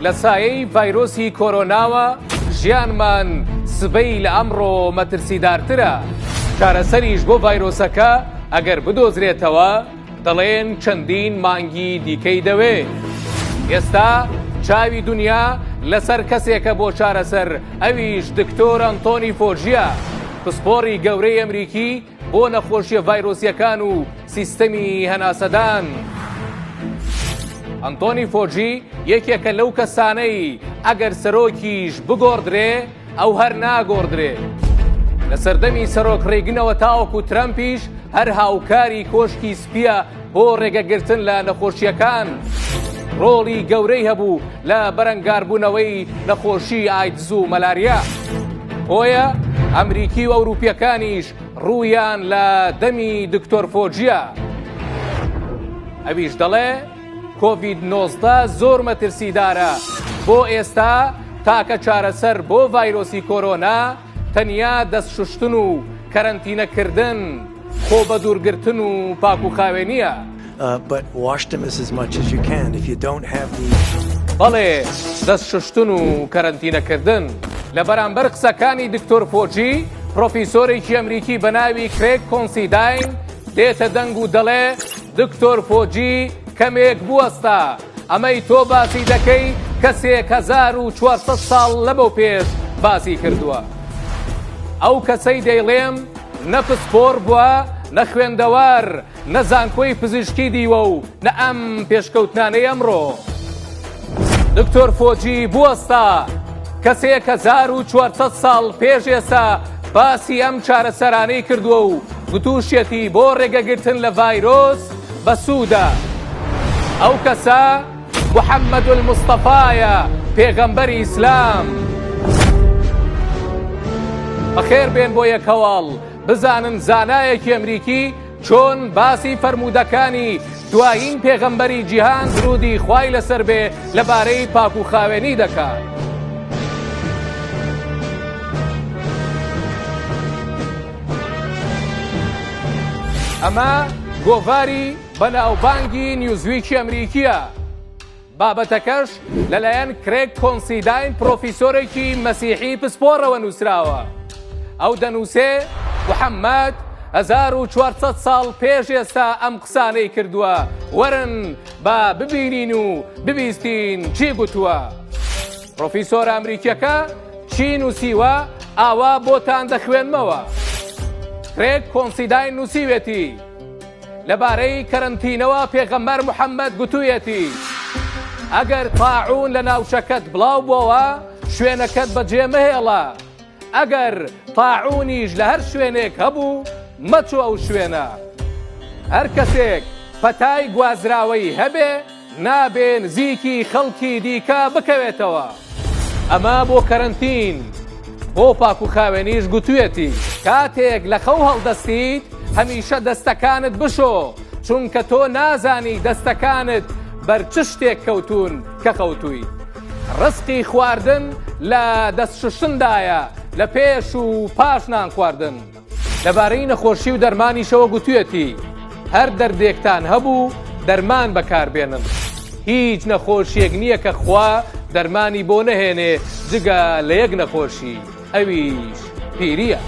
لە سایەی ڤایرۆسی کۆرۆناوە ژیانمان سبەی لە ئەمڕۆ مەترسیدارترە، چارەسەریش بۆ ڤایرۆسەکە ئەگەر بدۆزرێتەوە دەڵێن چەندین مانگی دیکەی دەوێ. ئێستا چاوی دنیا لەسەر کەسێکە بۆ چارەسەر ئەویش دکتۆر ئەنتۆنی فۆجیە، پسپۆڕی گەورەی ئەمریکی بۆ نەخۆشیە ڤایرۆسیەکان و سیستەمی هەناسەدان. ئەنتۆنی فۆجی یەکێکە لەو کەسانەی ئەگەر سەرۆکیش بگۆڕدرێ ئەو هەر ناگۆڕدرێ. لە سەردەمی سەرۆک ڕیگنەوە تاوەکو ترەمپیش هەر هاوکاری کۆشکی سپیە بۆ ڕێگەگرتن لە نەخۆشیەکان. ڕۆڵی گەورەی هەبوو لە بەرەنگاربوونەوەی نەخۆشی ئایدز و مەلاریا. بۆیە ئەمریکی و ئەوروپیەکانیش ڕوویان لە دەمی دکتۆر فۆجیە. ئەویش دەڵێ کۆڤید 19 زۆر مەترسیدارە بۆ ئێستا تاکە چارەسەر بۆ ڤایرۆسی کۆرۆنا تەنیا دەست شوشتن و کەرەنتینەکردن خۆ بەدوورگرتن و پاک و خاوێنیە. بەڵێ دەست شوشتن و کەرەنتینەکردن. لە بەرامبەر قسەکانی دکتۆر فۆجی، پرۆفیسۆرێکی ئەمریکی بە ناوی کرێگ کۆنسیداین دێتە دەنگ و دەڵێ دکتۆر فۆجی کەمێک بوەستە، ئەمەی تۆ باسی دەکەی کەسێک 1400 ساڵ لەمەو پێش باسی کردووە. ئەو کەسەی دەیڵێم نە پسپۆڕ بووە نە خوێندەوار نە زانکۆی پزیشکی دیوە و نە ئەم پێشکەوتنانەی ئەمڕۆ. دکتۆر فۆجی بوەستە کەسێک 1400 ساڵ پێش ئێستا باسی ئەم چارەسەرانەی کردووە و گوتوشیەتی بۆ ڕێگەگرتن لە ڤایرۆس بەسوودە. ئەو کەسە محەممەد المستەفایە پێغەمبەری ئیسلام. بەخێر بێن بۆ یەک هەواڵ بزانن زانایەکی ئەمریکی چۆن باسی فەرموودەکانی دوایین پێغەمبەری جیهان درودی خوای لەسەر بێ لەبارەی پاک و خاوێنی دەکات. ئەمە گۆڤاری بەناوبانگی نیوزویکی ئەمریکیە. بابەتەکەش لەلایەن کرێگ کۆنسیداین پرۆفیسۆرێکی مەسیحی پسپۆڕەوە نووسراوە. ئەو دەنووسێ محەممەد 1400 ساڵ پێش ئێستا ئەم قسانەی کردووە، وەرن با ببینین و ببیستین چی گوتووە. پرۆفیسۆرە ئەمریکیەکە چی نووسیوە ئاوا بۆتان دەخوێنمەوە. کرێگ کۆنسیداین نووسیوێتی لەبارەی کەرەنتینەوە پێغەمبەر محەممەد گوتوویەتی، ئەگەر تاعوون لە ناوچەکەت بڵاو بۆوە، شوێنەکەت بەجێ مەهێڵە. ئەگەر تاعوونیش لە هەر شوێنێک هەبوو، مەچۆ ئەو شوێنە. هەر کەسێک پەتای گوازراوەی هەبێ، نابێ نزیکی خەڵکی دیکە بکەوێتەوە. ئەمە بۆ کەرەنتین، بۆ پاکوخاوێنیش گوتویەتی. کاتێک لە خەو هەڵدەستیت هەمیشە دەستەکانت بشۆ، چونکە تۆ نازانی دەستەکانت بەر چ شتێک کەوتوون کە خەوتوویت. ڕزقی خواردن لە دەست شوشتندایە لە پێش و پاش نان خواردن. لەبارەی نەخۆشی و دەرمانیشەوە گوتویەتی، هەر دەردێکتان هەبوو دەرمان بەکاربێنن، هیچ نەخۆشیەک نییە کە خوا دەرمانی بۆ نەهێنێ جگە لە یەک نەخۆشی ئەویش پیریە.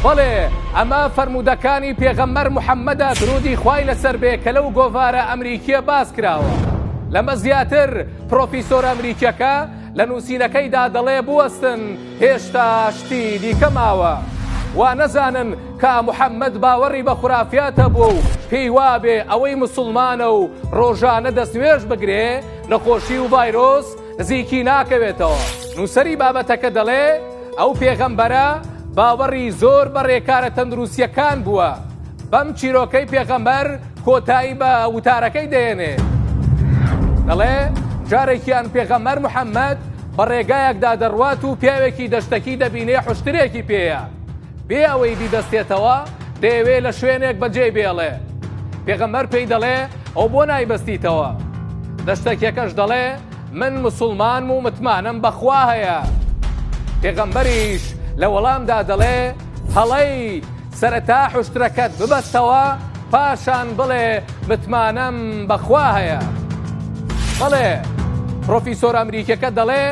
بەڵێ ئەمە فەرموودەکانی پێغەمبەر محەممەدە درودی خوای لەسەر بێ کە لەو گۆڤارە ئەمریکیە باس کراوە. لەمە زیاتر پرۆفیسۆرە ئەمریکیەکە لە نووسینەکەیدا دەڵێ بوەستن هێشتا شتی دیکە ماوە. وا نەزانن کە محەممەد باوەڕی بە خورافیات هەبووە و پێی وابێ ئەوەی مسوڵمانە و ڕۆژانە دەستنوێژ بگرێ نەخۆشی و ڤایرۆس نزیکی ناکەوێتەوە. نووسەری بابەتەکە دەڵێ ئەو پێغەمبەرە باوەڕی زۆر بە ڕێکارە تەندروستییەکان بووە. بەم چیرۆکەی پێغەمبەر کۆتایی بە وتارەکەی دەهێنێ. دەڵێ جارێکیان پێغەمبەر محەممەد بە ڕێگایەکدا دەڕوات و پیاوێکی دەشتەکی دەبینێ حوشترێکی پێیە. بێ ئەوەی بیبەستێتەوە دەیەوێ لە شوێنێک بەجێی بێڵێ. پێغەمبەر پێی دەڵێ ئەو بۆ نایبەستیتەوە؟ دەشتەکیەکەش دەڵێ من مسوڵمانم و متمانەم بە خوا هەیە. پێغەمبەریش لە وەڵامدا دەڵێ هەڵەیت، سەرەتا حوشترەکەت ببەستەوە پاشان بڵێ متمانەم بەخوا هەیە. بەڵێ. پرۆفیسۆر ئەمریکیەکە دەڵێ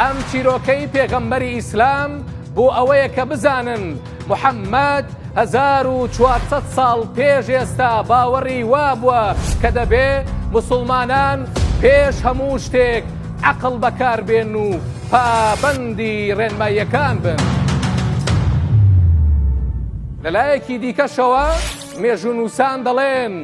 ئەم چیرۆکەی پێغەمبەری ئیسلام بۆ ئەوەیە کە بزانن محەممەد 1400 ساڵ پێش ئێستا باوەڕی وابووە کە دەبێ موسڵمانان پێش هەموو شتێک عەقڵ بەکاربێن و پابەندی ڕێنماییەکان بن. لەلایەکی دیکەشەوە مێژوونووسان دەڵێن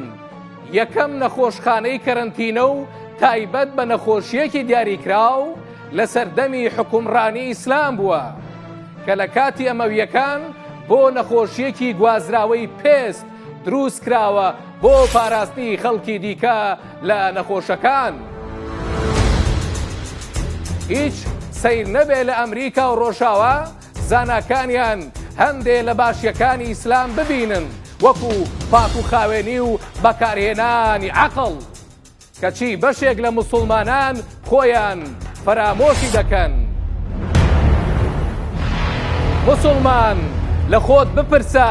یەکەم نەخۆشخانەی کەرەنتینە و تایبەت بە نەخۆشییەکی دیاریکراو لە سەردەمی حوکمڕانی ئیسلام بووە کە لە کاتی ئەمەوییەکان بۆ نەخۆشییەکی گوازراوەی پێست دروست کراوە بۆ پاراستنی خەڵکی دیکە لە نەخۆشەکان. هیچ سەیر نەبێ لە ئەمریکا و ڕۆژاوا زاناکانیان هەندێ لە باشیەکانی ئیسلام ببینن وەکو پاک و خاوێنی و بەکارهێنانی عەقڵ. کەچی بەشێک لە موسوڵمانان خۆیان فەرامۆشی دەکەن. موسوڵمان لە خۆت بپرسە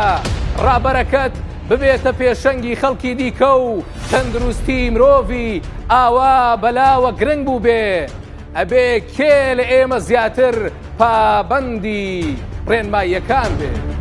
ڕابەرەکەت ببێتە پێشەنگی خەڵکی دیکە و تەندروستی مرۆڤی ئاوا بەلاوە گرنگ بووبێ ئەبێ کێ لە ئێمە زیاتر پابەندی ڕێنماییەکان بێ؟